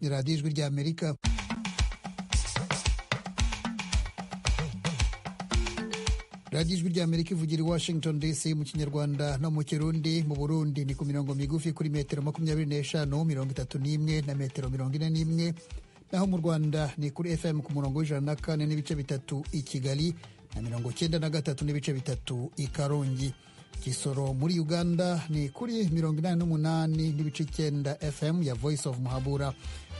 Ni Radiyo Ijwi ry'Amerika. Radiyo Ijwi ry'Amerika ivugira i Washington DC mu Kinyarwanda no mu Kirundi. Mu Burundi ni ku mirongo migufi kuri metero 25, 31 na metero 41, naho mu Rwanda ni kuri FM ku murongo w'104.3 i Kigali na 93.3 i Karongi. Kisoro muri Uganda ni kuri 88.9 FM ya Voice of Muhabura.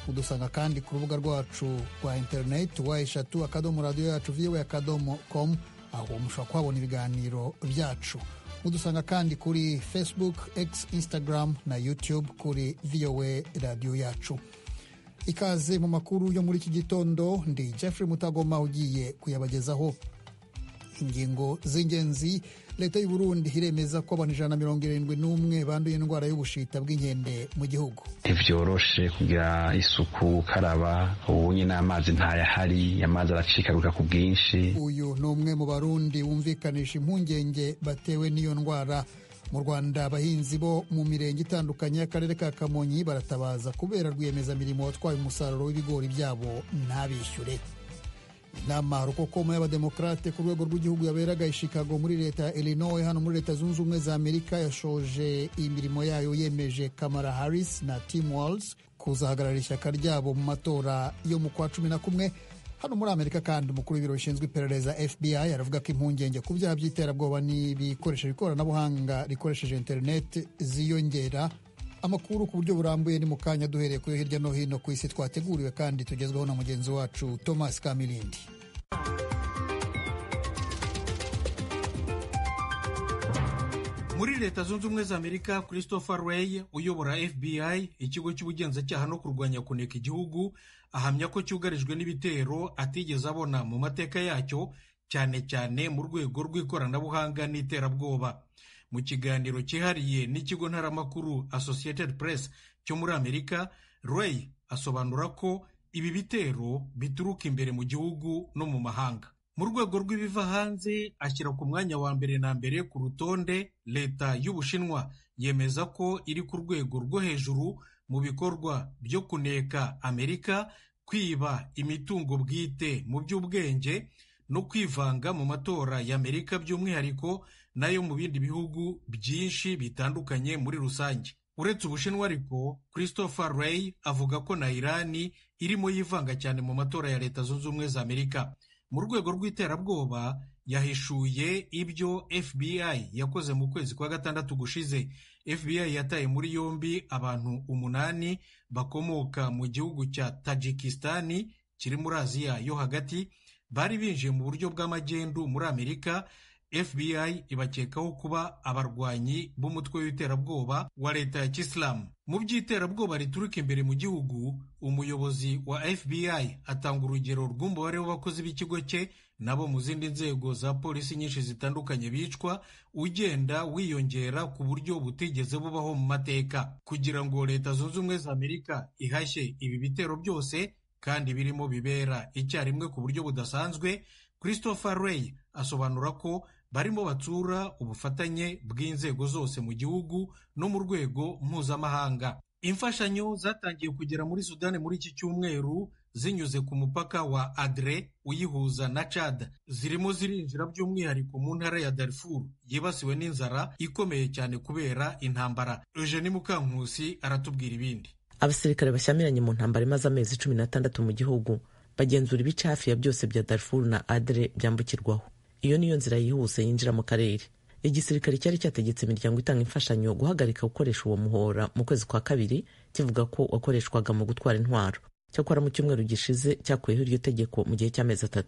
Udusanga kandi ku rubuga rwacu rwa interineti www.radioyacu.voa.com, aho mushobora kuhabona ibiganiro byacu. Mudusanga kandi kuri Facebook, X, Instagram na YouTube kuri VOA Radio Yacu. Ikaze mu makuru yo muri iki gitondo, ndi Jeffrey Mutagoma ugiye kuyabagezaho. Ingingo z'ingenzi: Leta y'u Burundi iremeza ko abantu 171 banduye indwara y'ubushita bw'inkende mu gihugu. Ntivyoroshe kugira isuku, gukaraba, ubu nyine amazi ntayahari, amazi aracikaguka ku bwinshi. Uyu ni umwe mu Barundi wumvikanisha impungenge batewe n'iyo ndwara. Mu Rwanda, abahinzi bo mu mirenge itandukanye y'akarere ka Kamonyi baratabaza kubera rwiyemezamirimo watwaye umusaruro w'ibigori byabo ntabishyure. Inama rukokoma y'Abademokarate ku rwego rw'igihugu yaberaga i Chicago muri leta ya Illinois hano muri Leta Zunze Ubumwe za Amerika yashoje imirimo yayo yemeje Kamala Harris na Tim Walz kuzahagararira ishyaka ryabo mu matora yo mu kwa 11. Hano muri Amerika kandi, umukuru w'ibiro bishinzwe iperereza FBI aravuga ko impungenge ku byaha by'iterabwoba n'ibikoresho ikoranabuhanga rikoresheje interineti ziyongera. Amakuru ku buryo burambuye ni mu kanya, duhereye kuri hirya no hino ku isi twateguriwe kandi tugezweho na mugenzi wacu Thomas Kamilindi. Muri Leta Zunze Ubumwe za Amerika, Christopher Wray uyobora FBI, ikigo cy'ubugenzacyaha no kurwanya kuneka igihugu, ahamya ko cyugarijwe n'ibitero atigeze abona mu mateka yacyo, cyane cyane mu rwego rw'ikoranabuhanga n'iterabwoba. Mu kiganiro cyihariye n'ikigo ntaramakuru Associated Press cyo muri Amerika, Ray asobanura ko ibi bitero bituruka imbere mu gihugu no mu mahanga. Mu rwego rw'ibiva hanze, ashyira ku mwanya wa mbere na mbere ku rutonde leta y'Ubushinwa, yemeza ko iri ku rwego rwo hejuru mu bikorwa byo kuneka Amerika, kwiba imitungo bwite mu by'ubwenge no kwivanga mu matora y'Amerika by'umwihariko nayo mu bindi bihugu byinshi bitandukanye muri rusange. Uretse Ubushinwa ariko, Christopher Wray avuga ko na Irani irimo yivanga cyane mu matora ya Leta Zunze Ubumwe za Amerika. Mu rwego rw'iterabwoba, yahishuye ibyo FBI yakoze mu kwezi kwa gatandatu gushize. FBI yataye muri yombi abantu 8 bakomoka mu gihugu cya Tajikistani kiri muri Aziya yo hagati, bari binjiye mu buryo bw'amagendu muri Amerika. FBI ibakekaho kuba abarwanyi b'umutwe w'iterabwoba wa leta ya Kisilamu. Mu by'iterabwoba rituruka imbere mu gihugu, umuyobozi wa FBI atanga urugero rw'umubare w'abakozi b'ikigo cye nabo mu zindi nzego za polisi nyinshi zitandukanye bicwa, ugenda wiyongera ku buryo butigeze bubaho mu mateka. Kugira ngo Leta Zunze Ubumwe za Amerika ihashye ibi bitero byose kandi birimo bibera icyarimwe ku buryo budasanzwe, Christopher Wray asobanura ko barimo batsura ubufatanye bw'inzego zose mu gihugu no mu rwego mpuzamahanga. Imfashanyo zatangiye kugera muri Sudani muri iki cyumweru zinyuze ku mupaka wa Adre uyihuza na Chad. Zirimo zirinjira by'umwihariko mu ntara ya Darfur yibasiwe n'inzara ikomeye cyane kubera intambara. Eugenie Mukankusi aratubwira ibindi. Abasirikare bashyamiranye mu ntambara imaze amezi 16 mu gihugu bagenzura ibice hafi ya byose bya Darfur na Adre byambukirwaho. Iyo niyo nzira yihuse yinjira mu karere. Igisirikare cyari cyategetse imiryango itanga imfashanyo guhagarika gukoresha uwo muhora mu kwezi kwa kabiri, kivuga ko wakoreshwaga mu gutwara intwaro. Cyakora mu cyumweru gishize cyakuyeho iryo tegeko mu gihe cy'amezi 3.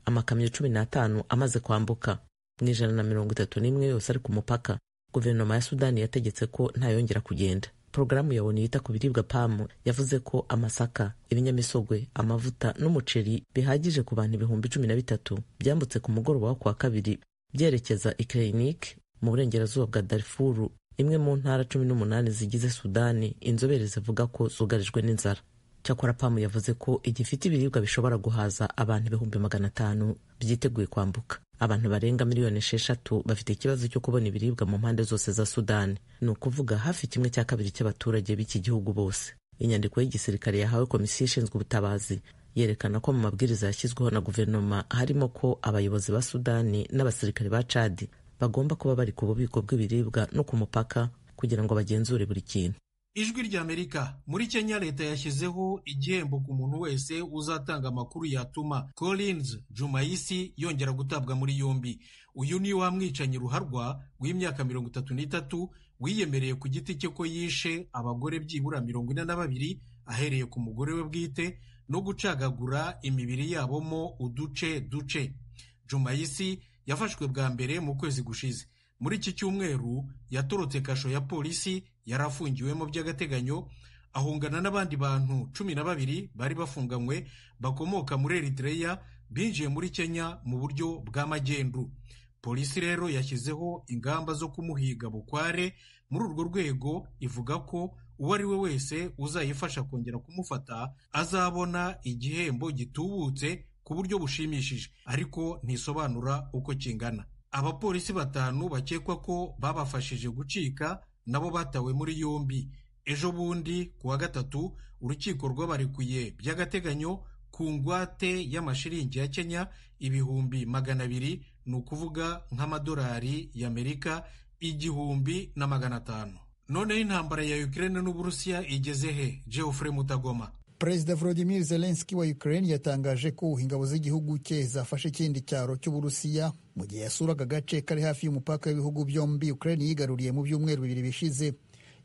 Amakamyo 15 amaze kwambuka mu 131 yose ari ku mupaka, guverinoma ya Sudani yategetse ko ntayongera kugenda. Porogaramu ya ONU yita ku biribwa PAM yavuze ko amasaka, ibinyamisogwe, amavuta n'umuceri bihagije ku bantu 13,000 byambutse ku mugoroba wo kuwa kabiri byerekeza i Kreinik mu burengerazuba bwa Darfur, imwe mu ntara 18 zigize Sudani inzobere zivuga ko zugarijwe n'inzara. Cyakora PAM yavuze ko igifite ibiribwa bishobora guhaza abantu 500,000 byiteguye kwambuka. Abantu barenga 6 miliyoni bafite ikibazo cyo kubona ibiribwa mu mpande zose za Sudani, ni ukuvuga hafi 1/2 cy'abaturage b'iki gihugu bose. Inyandiko y'igisirikare yahawe komisiyo ishinzwe ubutabazi yerekana ko mu mabwiriza yashyizweho na guverinoma harimo ko abayobozi ba Sudani n'abasirikare ba Chad bagomba kuba bari ku bubiko bw'ibiribwa no ku mupaka kugira ngo bagenzure buri kintu. Ijwi ry'Amerika. Muri Kenya leta yashyizeho igihembo ku muntu wese uzatanga amakuru yatuma Collins Jumaisi yongera gutabwa muri yombi. Uyu ni wa mwicanyi ruharwa w'imyaka 33 wiyemereye ku giti cye ko yishe abagore byibura 42 ahereye ku mugore we bwite no gucagagura imibiri yabo mo uduce duce. Jumaisi yafashwe bwa mbere mu kwezi gushize. Muri iki cyumweru yatorotse kasho ya polisi yari afungiwemo by'agateganyo, ahungana n'abandi bantu 12 bari bafunganywe bakomoka muri Eritrea binjiye muri Kenya mu buryo bw'amagendu. Polisi rero yashyizeho ingamba zo kumuhiga bukware. Muri urwo rwego ivuga ko uwo ari we wese uzayifasha kongera kumufata azabona igihembo gitubutse ku buryo bushimishije, ariko ntisobanura uko kingana. Abapolisi 5 bakekwa ko babafashije gucika nabo batawe muri yombi. Ejo bundi ku wa gatatu urukiko rwabarekuye by'agateganyo ku ngwate y'amashiringi ya Kenya 200,000, ni ukuvuga nk'amadolari y'Amerika 1,500. Noneho intambara ya Ukraine n'Uburusiya igeze he? Geoffrey Mutagoma. Perezida Volodymyr Zelensky wa Ukraine yatangaje ko ingabo z'igihugu cye zafashe ikindi cyaro cy'Uburusiya mu gihe yasuraga agace kari hafi y'umupaka w'ibihugu byombi Ukraine yigaruriye mu byumweru 2 bishize.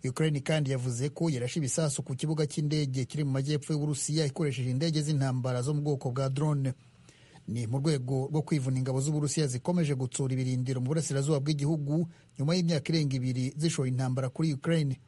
Ukraine kandi yavuze ko yarashe ibisasu ku kibuga cy'indege kiri mu majyepfo y'Uburusiya ikoresheje indege z'intambara zo mu bwoko bwa drone. Ni mu rwego rwo kwivuna ingabo z'Uburusiya zikomeje gutsura ibirindiro mu burasirazuba bw'igihugu nyuma y'imyaka irenga 2 zishoye intambara kuri Ukraine.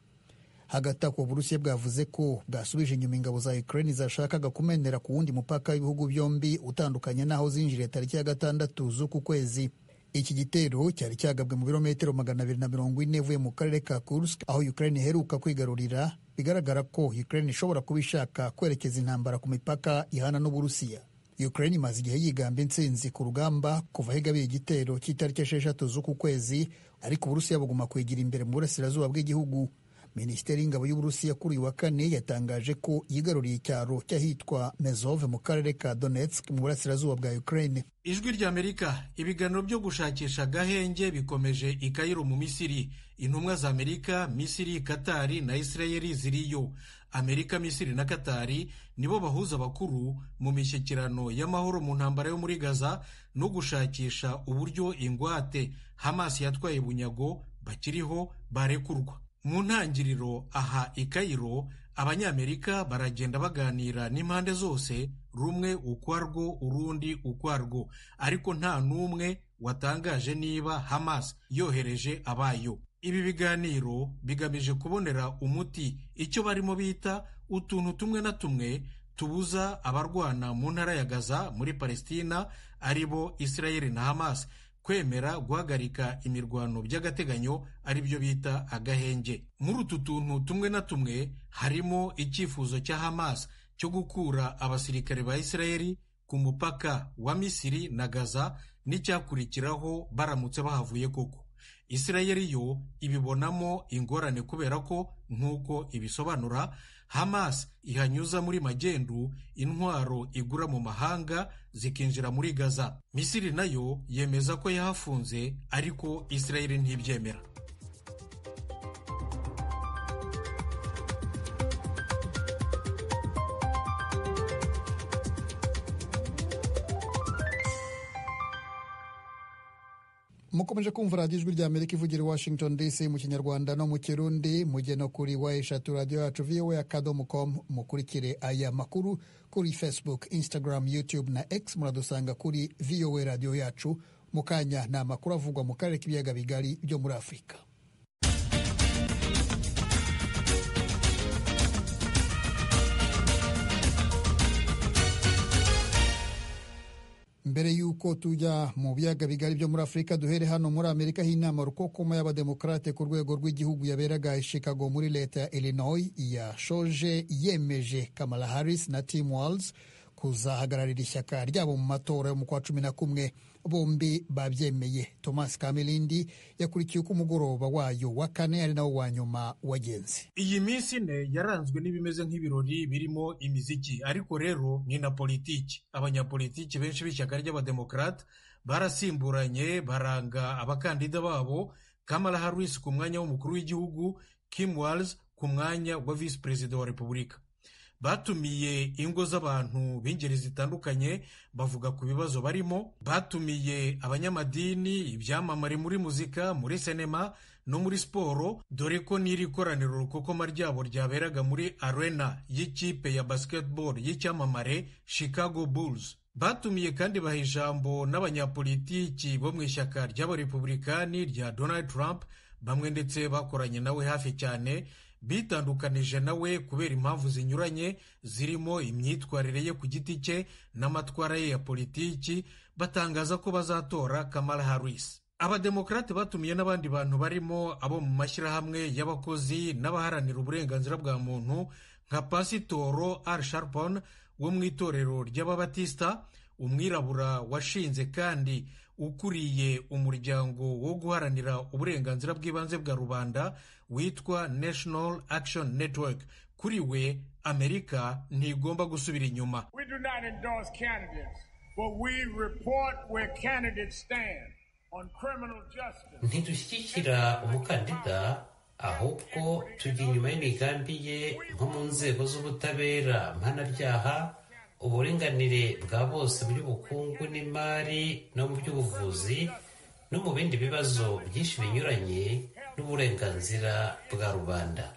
Hagati aho Uburusiya bwavuze ko bwasubije inyuma ingabo za Ukraine zashakaga kumenera ku wundi mupaka w'ibihugu byombi utandukanye n'aho zinjiriye tariki ya 6 z'uku kwezi. Iki gitero cyari cyagabwe mu birometero 240 uvuye mu karere ka Kursk aho Ukraine iheruka kwigarurira. Bigaragara ko Ukraine ishobora kuba ishaka kwerekeza intambara ku mipaka ihana n'Uburusiya. Ukraine imaze igihe yigamba intsinzi ku rugamba kuva aho igabiye igitero cy'itariki 6 z'uku kwezi, ariko Uburusiya buguma kwegera imbere mu burasirazuba bw'igihugu. Minisiteri y'ingabo y'Uburusiya kuri uyu wa kane yatangaje ko yigaruriye icyaro cy'ahitwa Mezove mu karere ka Donetsk mu burasirazuba bwa Ukraine. Ijwi ry'Amerika. Ibiganiro byo gushakisha agahenge bikomeje i Cairo mu Misiri. Intumwa za Amerika, Misiri, Katari na Israeli ziriyo. Amerika, Misiri na Katari nibo bahuza bakuru mu mishyikirano y'amahoro mu ntambara yo muri Gaza no gushakisha uburyo ingwate Hamas yatwaye bunyago bakiriho barekurwa. Mu ntangiriro aha i Cairo, Abanyamerika baragenda baganira n'impande zose, rumwe ukwarwo urundi ukwarwo, ariko nta n'umwe watangaje niba Hamas yohereje abayo. Ibi biganiro bigamije kubonera umuti icyo barimo bita utuntu tumwe na tumwe tubuza abarwana mu ntara ya Gaza muri Palestina, aribo Israel na Hamas, kwemera guhagarika imirwano by'agateganyo, aribyo bita agahenge. Muri utu tuntu tumwe na tumwe harimo icyifuzo cya Hamas cyo gukura abasirikare ba Israeli ku mupaka wa Misiri na Gaza n'icyakurikiraho baramutse bahavuye koko. Israeli yo ibibonamo ingorane kubera ko, nk'uko ibisobanura, Hamas ihanyuza muri magendu intwaro igura mu mahanga zikinjira muri Gaza. Misiri nayo yemeza ko yahafunze, ariko Israeli ntibyemera. Mukomeje kumva radiyo Ijwi ry'Amerika ivugira i Washington DC mu Kinyarwanda no mu Kirundi. Mujye no kuri wa radiyo yacu voa.com mukurikire aya makuru kuri Facebook, Instagram, YouTube na X. Muradusanga kuri VOA radiyo yacu. Mu kanya ni amakuru avugwa mu karere k'ibiyaga bigari byo muri Afurika. Mbere y'uko tujya mu biyaga bigari byo muri Afurika, duhere hano muri Amerika aho inama rukokoma y'abademokarate ku rwego rw'igihugu yaberaga i Chicago muri leta ya Illinois yashoje yemeje Kamala Harris na Tim Walz kuzahagararira ishyaka ryabo mu matora yo mu kwa 11. Bombi babyemeye. Thomas Kamilindi yakurikiye uko umugoroba wayo wa kane ari nawo wa nyuma wagenze. Iyi minsi ine yaranzwe n'ibimeze nk'ibirori birimo imiziki, ariko rero ni na politiki. Abanyapolitiki benshi b'ishyaka ry'abademokarate barasimburanye baranga abakandida babo, Kamala Harris ku mwanya w'umukuru w'igihugu, Kim Walz ku mwanya wa visi perezida wa repubulika. Batumiye ingo z'abantu b'ingeri zitandukanye bavuga ku bibazo barimo, batumiye abanyamadini, ibyamamare muri muzika, muri sinema no muri siporo, dore ko n'iri koraniro rukokoma ryabo ryaberaga muri arena y'ikipe ya basketball y'icyamamare Chicago Bulls. Batumiye kandi baha ijambo n'abanyapolitiki bo mu ishyaka ry'abarepublikani rya Donald Trump, bamwe ndetse bakoranye nawe hafi cyane, bitandukanije nawe kubera impamvu zinyuranye zirimo imyitwarire ye ku giti cye n'amatwara ye ya politiki, batangaza ko bazatora Kamala Harris. Abademokarate batumiye n'abandi bantu barimo abo mu mashyirahamwe y'abakozi n'abaharanira uburenganzira bwa muntu nka Pasitoro Al Sharpton wo mu itorero ry'Ababatista, umwirabura washinze kandi ukuriye umuryango wo guharanira uburenganzira bw'ibanze bwa rubanda witwa National Action Network. Kuri we, Amerika ntigomba gusubira inyuma. We do not endorse candidates, but we report where candidates stand on criminal justice. Ntidushyigikira umukandida, ahubwo tujya inyuma y'imigambi ye nko mu nzego z'ubutabera, mpanabyaha, uburinganire bwa bose mu by'ubukungu n'imari no mu by'ubuvuzi no mu bindi bibazo byinshi binyuranye n'uburenganzira bwa rubanda.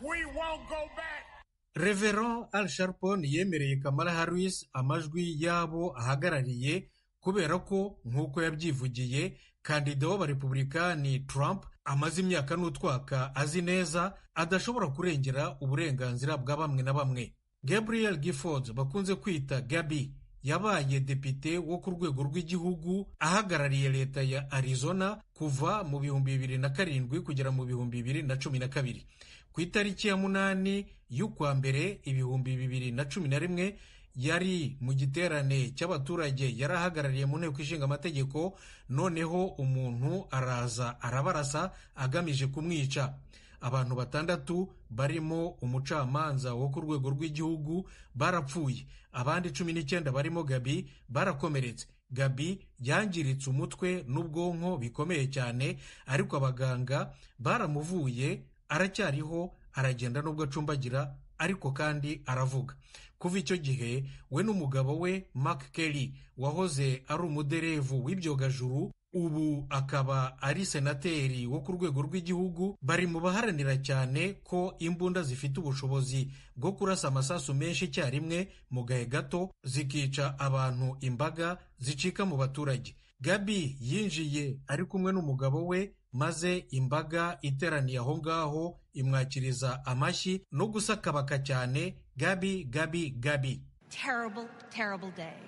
Reverend Al Sharpton yemereye Kamala Harris amajwi y'abo ahagarariye kubera ko, nk'uko yabyivugiye, kandida w'abarepublikani Trump amaze imyaka n'utwaka azi neza adashobora kurengera uburenganzira bwa bamwe na bamwe. Gabriel Giffords bakunze kwita Gabi yabaye depite wo ku rwego rw'igihugu ahagarariye leta ya Arizona kuva mu 2007 kugera mu 2012. Ku itariki ya 8 y'ukwa mbere 2011 yari mu giterane cy'abaturage yari ahagarariye mu nteko ishinga amategeko, noneho umuntu araza arabarasa agamije kumwica. Abantu 6 barimo umucamanza wo ku rwego rw'igihugu barapfuye, abandi 19 barimo Gabi barakomeretse. Gabi yangiritse umutwe n'ubwonko bikomeye cyane, ariko abaganga baramuvuye, aracyariho, aragenda nubwo acumbagira, ariko kandi aravuga. Kuva icyo gihe we n'umugabo we Mark Kelly wahoze ari umuderevu w'ibyogajuru, ubu akaba ari senateri wo ku rwego rw'igihugu, bari mu baharanira cyane ko imbunda zifite ubushobozi bwo kurasa amasasu menshi icyarimwe mu gahe gato zikica abantu imbaga zicika mu baturage. Gabi yinjiye ari kumwe n'umugabo we, maze imbaga iteraniye aho ngaho imwakiriza amashyi no gusakabaka cyane, Gabi, Gabi, Gabi. Terrible, terrible day.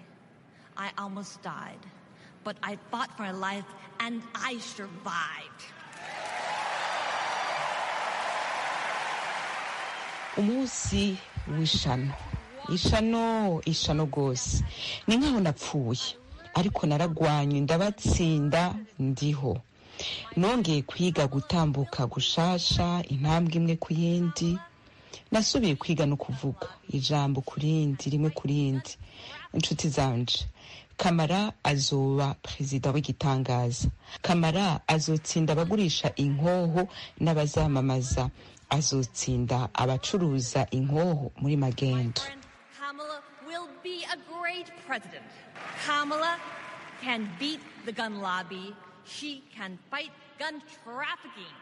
I almost died. But I fought for my life and I survived. Umunsi w'ishano, ishano, ishano rwose. Ni nkaho napfuye, ariko naragwanye ndabatsinda, ndiho. Nongeye kwiga gutambuka gushasha, intambwe imwe ku yindi. Nasubiye kwiga no kuvuga ijambo ku rindi, rimwe ku rindi. Inshuti zanje, Kamara azoba perezida w'igitangaza. Kamara azotsinda abagurisha inkoho n'abazamamaza, azotsinda abacuruza inkoho muri magendo. Kamala will be a great president. Kamala can beat the gun lobby. She can fight gun trafficking.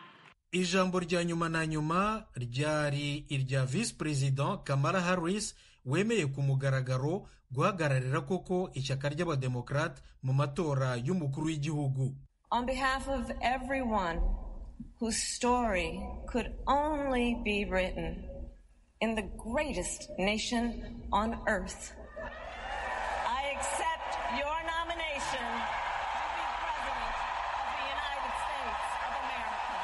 Ijambo rya nyuma na nyuma ryari irya Vice President Kamala Harris, wemeye ku mugaragaro guhagararira koko ishyaka ry'abademokrate mu matora y'umukuru w'igihugu. On behalf of everyone whose story could only be written in the greatest nation on earth, I accept your nomination to be President of the United States of America.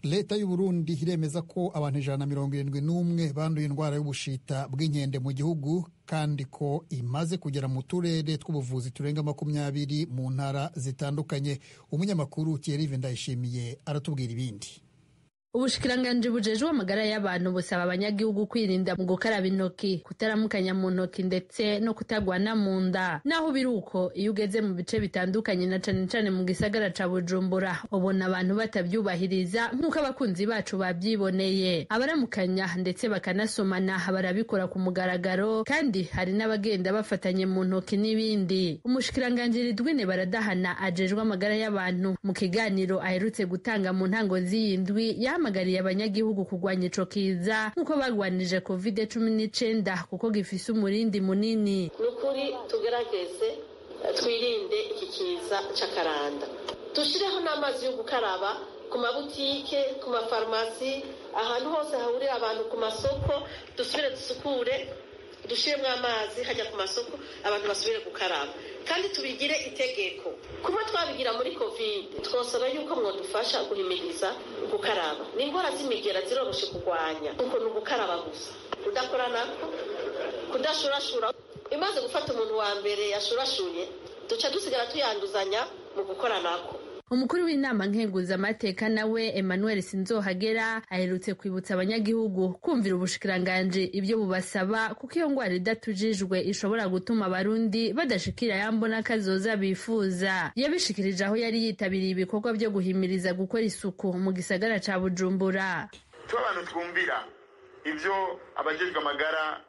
Leta y'u Burundi iremeza ko abantu 171 banduye indwara y'ubushita bw'inkende mu gihugu, kandi ko imaze kugera mu turere tw'ubuvuzi turenga 20 mu ntara zitandukanye. Umunyamakuru Thierry Ndayishimiye aratubwira ibindi. Ubushikiranganji bujejwe amagara y'abantu busaba abanyagihugu kwirinda mu gukaraba intoki, kutaramukanya mu ntoki ndetse no kutagwana mu nda. Naho biri uko, iyo ugeze mu bice bitandukanye na cane cane mu gisagara ca Bujumbura, ubona abantu batabyubahiriza nk'uko abakunzi bacu babyiboneye. Abaramukanya ndetse bakanasomana barabikora ku mugaragaro, kandi hari n'abagenda bafatanye mu ntoki n'ibindi. Umushikiranganji Ridwine Baradahana ajejwe amagara y'abantu mu kiganiro aherutse gutanga mu ntango z'iyi ndwi yahamagariye abanyagihugu kurwanya ico kiza nk'uko bagwanije COVID-19 kuko gifise umurindi munini. Ni ukuri tugerageze twirinde iki kiza c'akaranda, dushireho n'amazi yo gukaraba ku mabutike, ku mafarumasi, ahantu hose hahurira abantu, ku masoko, dusubire dusukure, dushiremo amazi hajya ku masoko, abantu basubire gukaraba, kandi tubigire itegeko. Kuba twabigira muri COVID, twosaba yuko mwadufasha guhimiriza gukaraba. Ni indwara z'imigera ziroroshe kurwanya, kuko ni ugukaraba gusa, kudakora nako, kudashurashura. Imaze gufata umuntu wa mbere yashurashuye, duca dusigara tuyanduzanya mu gukora nako. Umukuru w'inama nkenguzamateka nawe Emmanuel Sinzohagera aherutse kwibutsa abanyagihugu kumvira ubushikiranganji ibyo bubasaba, kuko iyo ngwara idatujijwe ishobora gutuma abarundi badashikira ya mbona kazoza bifuza. Yabishikirije aho yari yitabiriye ibikorwa byo guhimiriza gukora isuku mu gisagara ca Bujumbura. Tuba abantu twumvira ibyo abajejwe amagara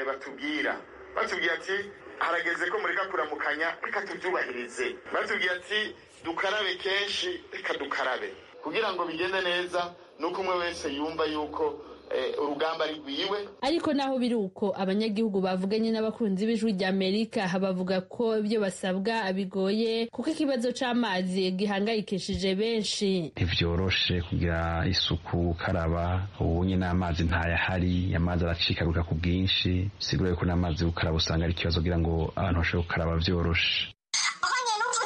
batubwira, batubwira ati harageze ko mureka kuramukanya, reka tubyubahirize. Batubwira ati dukarabe kenshi, reka dukarabe. Kugira ngo bigende neza nuko umwe wese yumva yuko urugamba ari rwiwe. Ariko naho biri uko, abanyagihugu bavuganye n'abakunzi b'Ijwi rya Amerika bavuga ko ibyo basabwa bigoye, kuko ikibazo c'amazi gihangayikishije benshi. Ntivyoroshe kugira isuku, gukaraba, ubunye n'amazi ntayahari, amazi aracikaguka ku bwinshi, sigura yuko n'amazi yo gukaraba usanga ari ikibazo kugira ngo abantu bashobore gukaraba vyoroshe.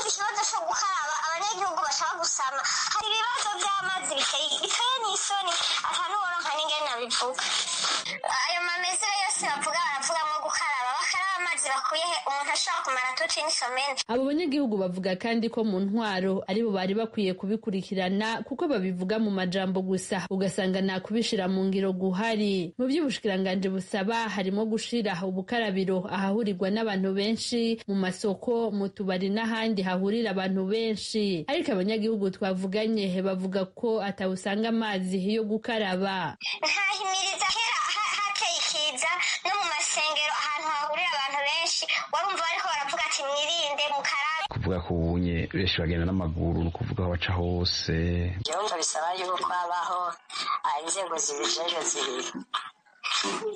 Ikibazo cyo gukaraba abanyagihugu bashaka gusama, hari ibibazo by'amazi biteye n'isoni atanu woronka n'ingene nabivuga. Ayo mamezero yose bavuga, baravugamwo gukaraba, bakaraba amazi bakuye he? Umuntu ashobora kumara tuci n'isomene. Abo banyagihugu bavuga kandi ko mu ntwaro aribo bari bakwiye kubikurikirana, kuko babivuga mu majambo gusa ugasanga nta kubishira mu ngiro guhari. Mu by'ubushikiranganji busaba harimo gushira ubukarabiro ahahurirwa n'abantu benshi, mu masoko, mu tubari n'ahandi hahurira abantu benshi. Ariko abanyagihugu twavuganye bavuga ko atawusanga amazi yo gukaraba. Ntahimiriza kera hateye ikiza no mu masengero ahantu hahurira abantu benshi, warumva bariko baravuga ati mwirinde mukarabe. Kuvuga ko ubunye benshi bagenda n'amaguru, ni ukuvuga aho baca hose. Yumva bisaba yuko habaho inzego zibijejwe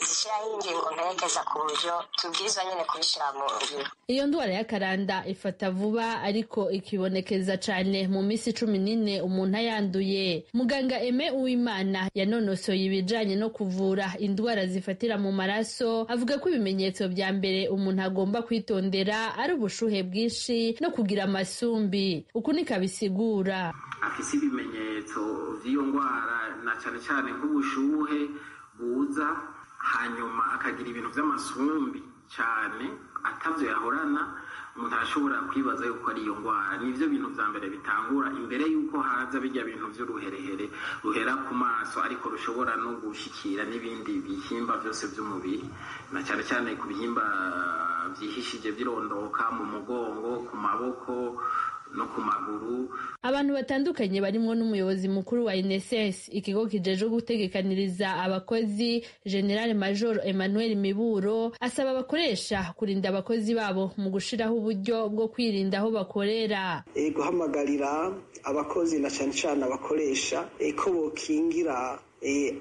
zishyiraho ingingo mperekeza ku buryo tubwirizwa nyine kubishyira mu ngiro. Iyo ndwara y'akaranda ifata vuba, ariko ikibonekeza cane mu minsi 14 umuntu ayanduye. Muganga Aime Uwimana yanonosoye ibijanye no kuvura indwara zifatira mu maraso, avuga ko ibimenyetso vya mbere umuntu agomba kwitondera ari ubushuhe bwinshi no kugira amasumbi. Uku niko abisigura. Afise ibimenyetso vy'iyo ndwara na cane cane nk'ubushuhe buza, hanyuma akagira ibintu vy'amasumbi cyane atavyo yahorana, umuntu arashobora kwibaza yuko ari iyo ndwara. Nivyo bintu vya mbere bitangura imbere yuko haza bijya bintu vy'uruherehere ruhera ku maso, ariko rushobora no gushikira n'ibindi bihimba vyose vy'umubiri, na cyane cyane ku bihimba vyihishije vy'irondoka, mu mugongo, ku maboko no ku maguru. Abantu batandukanye barimwo n'umuyobozi mukuru wa INSS, ikigo kijejwe gutegekaniriza abakozi, General Major Emmanuel Miburo, asaba abakoresha kurinda abakozi babo mu gushiraho uburyo bwo kwirinda aho bakorera. Guhamagarira abakozi na cane cane abakoresha ko bokingira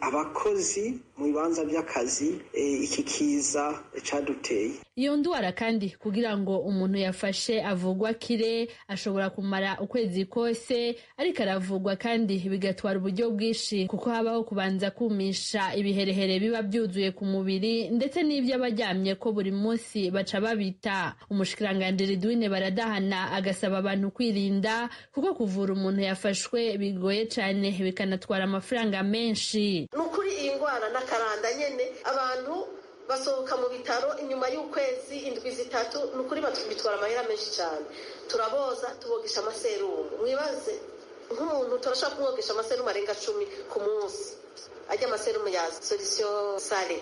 abakozi mu bibanza by'akazi iki kiza caduteye. Iyo ndwara kandi kugira ngo umuntu yafashe avugwa akire ashobora kumara ukwezi kose ariko aravugwa, kandi bigatwara uburyo bwinshi, kuko habaho kubanza kumisha ibiherehere biba byuzuye ku mubiri, ndetse n'ibyo abaryamye ko buri munsi baca babita. Umushikiranganji Ridwine Baradahana agasaba abantu kwirinda, kuko kuvura umuntu yafashwe bigoye cane bikanatwara amafaranga menshi. Ni ukuri iyi ndwara n'akaranda nyene abantu Basohoka mu bitaro inyuma y'ukwezi, indwi zitatu. Ni ukuri bitwara amahera menshi cyane. Turaboza, tubogesha amaserumu. Mwibaze nk'umuntu turashobora kumwogesha amaserumu arenga 10 ku munsi, ajya amaserumu ya solution sale,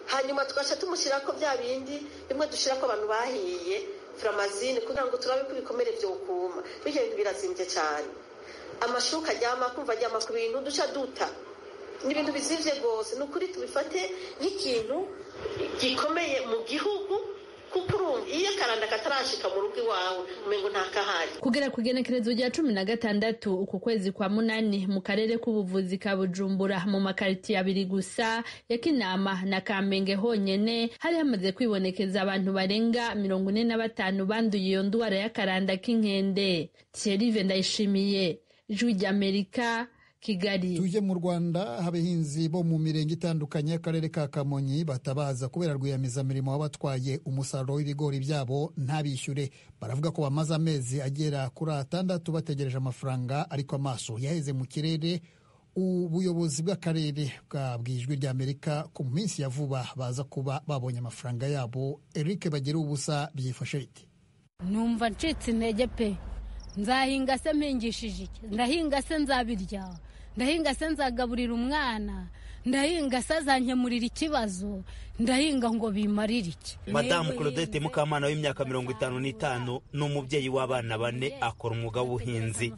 hanyuma tugaca tumushyira ko bya bindi bimwe dushyira ko abantu bahiye, framazine, kugira ngo turabe ko ibikomere byokuma. Bityo ibintu birazimbye cyane. Amashuka aryama, kumva aryama ku bintu duca duta, ni ibintu bizivye rwose. Ni ukuri tubifate nk'ikintu gikomeye mu gihugu, kuko urumva iyo akaranda katarashika mu rugo iwawe umengo ntakahari. Kugera ku igenekerezo rya 16 uku kwezi kwa munani, mu karere k'ubuvuzi ka Bujumbura, mu makaritiye abiri gusa ya Kinama na Kamenge honyene, hari hamaze kwibonekeza abantu barenga 45 banduye iyo ndwara y'akaranda k'inkende. Thierry Ndayishimiye, Ijwi ry'Amerika, Kigali. Tujye mu Rwanda. Abahinzi bo mu mirenge itandukanye y'akarere ka Kamonyi batabaza kubera rwiyemezamirimo wabatwaye umusaruro w'ibigori byabo ntabishyure. Baravuga ko bamaze amezi agera kuri 6 bategereje amafaranga, ariko amaso yaheze mu kirere. Ubuyobozi bw'akarere bwabwiye Ijwi ry'Amerika ko mu minsi ya vuba baza kuba babonye amafaranga yabo. Eric Bagira ubusa, byifashe bite? Numva ncitse intege pe. Nzahinga se mpingishije iki? Ndahinga se nzabirya? Ndahinga se nzagaburira umwana? Ndahinga se azankemurira ikibazo? Ndahinga ngo bimarire iki? Madamu Claudette Mukamana w'imyaka 55 ni umubyeyi w'abana 4, akora umwuga w'ubuhinzi.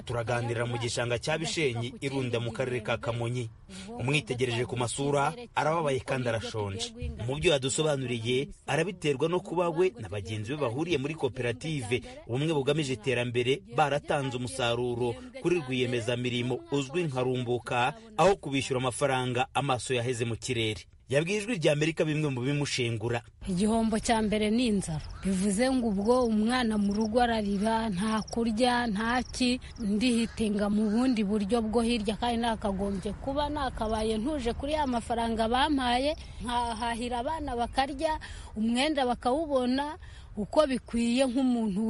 Turaganirira mu gishanga cya Bishenyi irunda mu karere ka Kamonyi. Umwitegereje ku masura arababaye kandi arashonje. Mu byo yadusobanuriye, arabiterwa no kuba we na bagenzi be bahuriye muri koperative Ubumwe Bugamije Iterambere baratanze umusaruro kuri rwiyemezamirimo uzwi nka Rumbuka, aho kubishyura amafaranga amaso yaheze mu kirere. Yabwiye Ijwi ry'Amerika bimwe mu bimushengura. Igihombo cya mbere ni inzara, bivuze ngo ubwo umwana mu rugo ararira, nta kurya, nta ki. Ndihitinga mu bundi buryo bwo hirya, kandi nakagombye kuba nakabaye ntuje kuri ya mafaranga bampaye, nkahahira abana bakarya, umwenda bakawubona uko bikwiye, nk'umuntu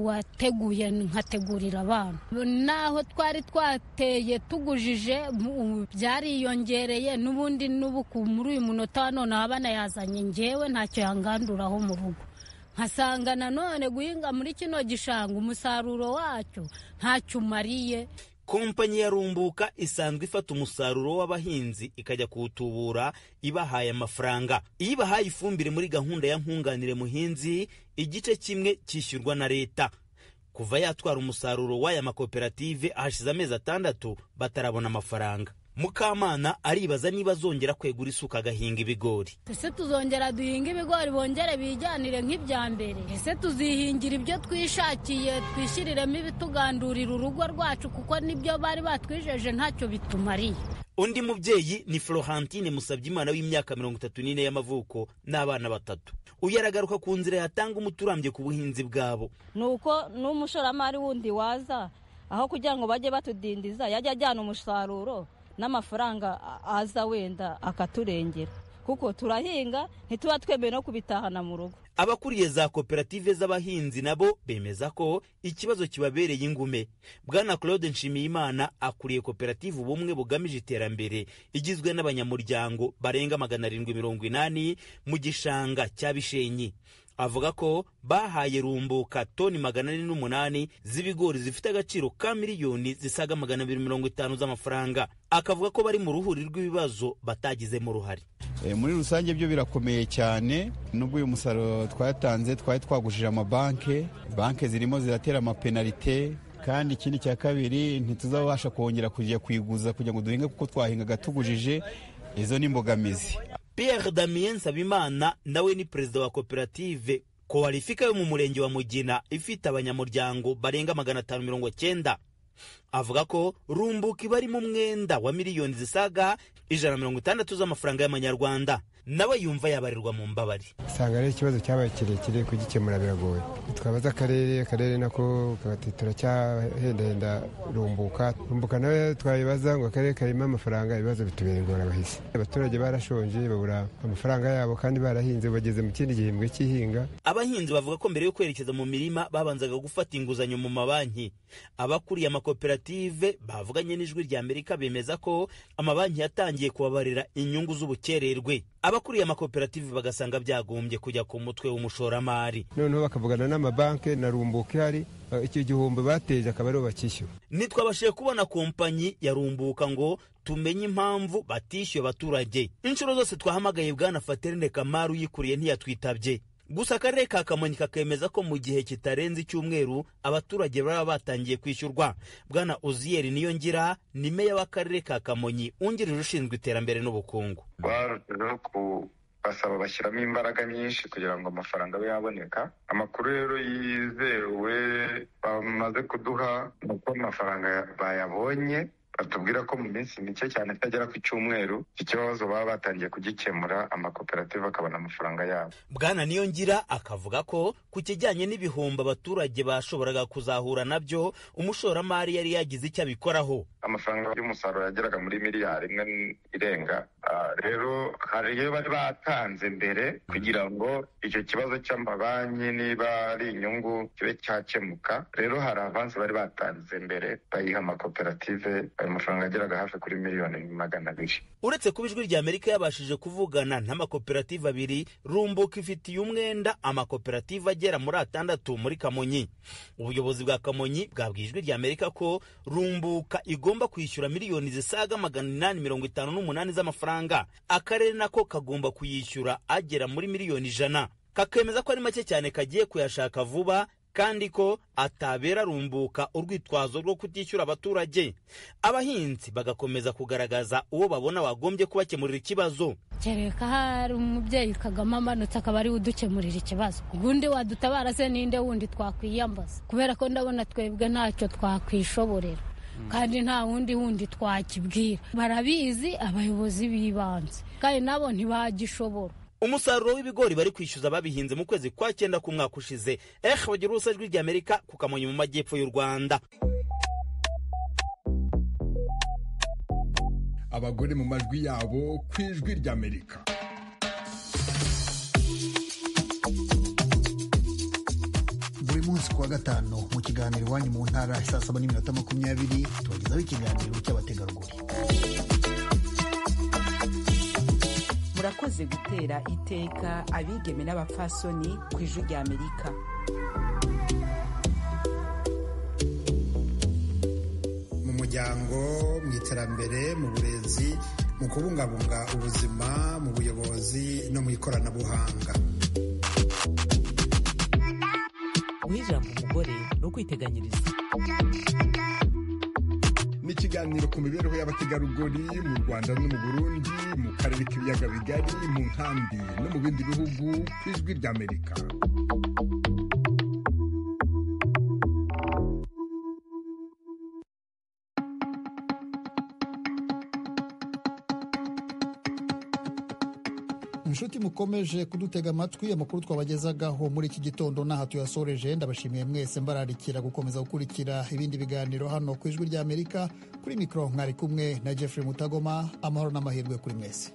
wateguye nkategurira abana. Naho twari twateye tugujije byariyongereye, n'ubundi n'ubu muri uyu munota wa none abana yazanye, ngewe ntacyo yanganduraho mu rugo. Nkasanga nanone guhinga muri kino gishanga umusaruro wacyo ntacyo umariye. Kompanyi ya Rumbuka isanzwe ifata umusaruro w'abahinzi ikajya kuwutubura ibahaye amafaranga. Iyo ibahaye ifumbire muri gahunda ya nkunganire muhinzi, igice kimwe cyishyurwa na leta. Kuva yatwara umusaruro w'aya makoperative hashize amezi 6 batarabona amafaranga. Mukamana aribaza niba azongera kwegura isuka agahinga ibigori. Ese tuzongera duhinga ibigori bongere bijyanire nk'ibya mbere? Ese tuzihingira ibyo twishakiye, twishyiriremo ibitugandurira urugo rwacu, kuko nibyo bari batwijeje ntacyo bitumariye. Undi mubyeyi ni Florentine Musabyimana w'imyaka 34 y'amavuko n'abana 3. Uyu aragaruka ku nzira yatanga umuti urambye ku buhinzi bwabo. Nuko n'umushoramari wundi waza, aho kugira ngo bajye batudindiza, yajya ajyana umusaruro n'amafaranga aza wenda akaturengera, kuko turahinga ntituba twemewe no kubitahana mu rugo. Abakuriye za koperative z'abahinzi nabo bemeza ko ikibazo kibabereye ingume. Bwana Claude Nshimiyimana akuriye koperative Ubumwe Bugamije Iterambere igizwe n'abanyamuryango barenga 780 mu gishanga cya Bishenyi. Avuga ko bahaye Rumbuka toni 408 z'ibigori zifite agaciro ka miliyoni zisaga 250 z'amafaranga. Akavuga ko bari mu ruhuri rw'ibibazo batagizemo uruhare. Muri rusange byo birakomeye cyane. Nubwo uyu musaruro twatanze twari twagujije amabanke, banke zirimo ziratera amapenalite, kandi ikindi cya kabiri ntituzabasha kongera kujya kuyiguza kugira ngo duhinge kuko twahingaga tugujije. Izo ni imbogamizi. Pierre Damien Nsabimana nawe ni perezida wa koperative Koalifika yo mu murenge wa Mugina ifite abanyamuryango barenga 590. Avuga ko Rumbuka ibarimo umwenda wa miliyoni zisaga 160 z'amafaranga y'amanyarwanda. Nawe yumva yabarirwa mu mbabari. Usanga ari ikibazo cyabaye kirekire, kugikemura biragoye. Twabaza akarere nako kagati turacyahendahenda Rumbuka. Rumbuka nawe twabibaza ngo akarere karimo amafaranga, ibibazo bitubera ingorabahizi. Abaturage barashonje, babura amafaranga yabo kandi barahinze, bageze mu kindi gihembwe cy'ihinga. Abahinzi bavuga ko mbere yo kwerekeza mu mirima babanzaga gufata inguzanyo mu mabanki. Abakuriye amakoperative bavuganye n'Ijwi rya Amerika bemeza ko amabanki yatangiye kubabarira inyungu z'ubukererwe. Abakuriye amakoperative bagasanga byagombye kujya ku mutwe w'umushoramari. Noneho bakavugana n'amabanki na Rumbuka ihari, icyo gihombo bateje akaba aribo bakishyura. Ntitwabashije kubona kompanyi ya Rumbuka ngo tumenye impamvu batishyuye abaturage. Inshuro zose twahamagaye Bwana Faterine Kamaru uyikuriye ntiyatwitabye. Gusa akarere ka Kamonyi kakemeza ko mu gihe kitarenze icyumweru abaturage baba batangiye kwishyurwa. Bwana Uziyeri Niyongira ni meya w'akarere ka Kamonyi wungirije ushinzwe iterambere n'ubukungu. Barushijeho kubasaba bashyiramo imbaraga nyinshi kugira ngo amafaranga abe yaboneka. Amakuru rero yizewe bamaze kuduha ni uko amafaranga bayabonye, batubwira ko mu minsi mike cyane itagera ku cyumweru iki kibazo baba batangiye kugikemura, amakoperative akabona amafaranga yabo. Bwana Niyongira akavuga ko ku kijyanye n'ibihombo abaturage bashoboraga kuzahura nabyo, umushoramari yari yagize icyo abikoraho. Amafaranga y'umusaruro yageraga muri miliyari imwe irenga. Rero hari iyo bari batanze mbere kugira ngo icyo kibazo cy'amabanki niba ari inyungu kibe cyakemuka. Rero hari avansi bari batanze mbere bayiha amakoperative, ayo mafaranga ageraga hafi kuri 200,000,000. Uretse kuba Ijwi rya Amerika yabashije kuvugana n'amakoperative abiri, Rumbuka ifitiye umwenda amakoperative agera muri 6 muri Kamonyi. Ubuyobozi bwa Kamonyi bwabwiye Ijwi rya Amerika ko Rumbuka igomba kwishyura miliyoni zisaga 858 z'amafaranga. Akarere nako kagomba kuyishyura agera muri miliyoni 100. Kakemeza ko ari make cyane kagiye kuyashaka vuba, kandi ko atabera Rumbuka urwitwazo rwo kutishyura abaturage. Abahinzi bagakomeza kugaragaza uwo babona wagombye kubakemurira ikibazo. Kereka hari umubyeyi Kagame amanutse akaba ari udukemurira ikibazo, ubundi wadutabara se ninde wundi twakwiyambaza? Kubera ko ndabona twebwe ntacyo twakwishoborera, kandi nta wundi twakibwira. Barabizi abayobozi b'ibanze, kandi nabo ntibagishobora. Umusaruro w'ibigori bari kwishyuza babihinze mu kwezi kwa 9 k'umwaka ushize. Bagira ubusa Ijwi rya Amerika ku Kamonyi mu majyepfo y'u Rwanda. Abagore mu majwi yabo ku Ijwi rya Amerika. Buri munsi kuwa gatanu mu kiganiro Iwanyu mu Ntara 7:20 tubagezaho ikiganiro cy'abategarugori. Murakoze gutera iteka abigeme n'abapfasoni ku Ijwi rya Amerika. Mu muryango, mu iterambere, mu burezi, mu kubungabunga ubuzima, mu buyobozi no mu ikoranabuhanga. Guha ijambo umugore ni ukwiteganyiriza. Ni ikiganiro ku mibereho y'abategarugori mu Rwanda no mu Burundi, mu karere k'ibiyaga bigari, mu nkambi no mu bindi bihugu ku Ijwi ry'Amerika. Inshuti mukomeje kudutega amatwi, amakuru twabagezagaho muri iki gitondo n'aha tuyasoreje. Ndabashimiye mwese, mbararikira gukomeza gukurikira ibindi biganiro hano ku Ijwi ry'Amerika. Kuri mikoro mwari kumwe na Jeffrey Mutagoma. Amahoro n'amahirwe kuri mwese.